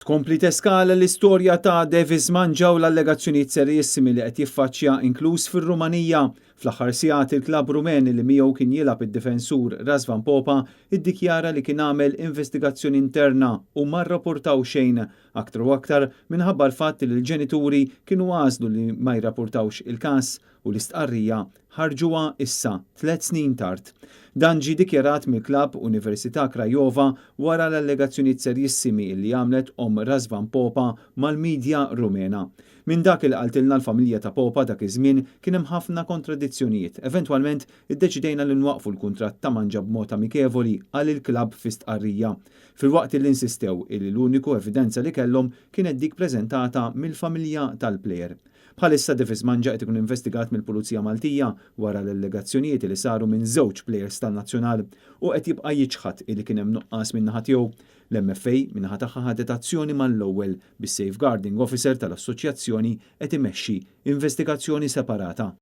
Tkompli teskala l-istorja ta' Devis Mangia u l-allegazzjonijiet serjissimi li qed jiffaċċja, inkluż fir-Rumanija. Fl-aħħar sigħat, il-klabb Rumen li miegħu kien jilgħab id-difensur Razvan Popa iddikjara li kien għamel investigazzjoni interna u ma rrapportaw xejn, aktar u aktar minħabba l-fatt li l-ġenituri kienu għażlu li ma jirrapportawx il-każ u l-istqarrija ħarġuha issa, 3 snin tard. Dan ġie dikjarat mill-klabb Università Craiova wara l-allegazzjonijiet serjissimi li għamlet omm Razvan Popa mal-medja Rumena. Minn dak il qaltilna l-familja ta' Popa dak iż-żmien, kien hemm ħafna kontradizzjonijiet. "Eventwalment iddeċidejna li nwaqfu l-kuntratt ta' Mangia b'mod amikevoli," qal il-klabb fi stqarrija, filwaqt li insistew li l-uniku evidenza li kellhom kienet dik preżentata mill-familja tal-plejer. Bħalissa Devis Mangia qed ikun investigat mill-Pulizija Maltija wara l-allegazzjonijiet li saru minn żewġ plejers tan-nazzjonal u qed jibqa' jiċħad li kien hemm nuqqas minn naħa tiegħu. L-MFA min-naħa tagħha ħadet azzjoni mal-ewwel, bis-safeguarding officer tal-assoċjazzjoni qed imexxi investigazzjoni separata.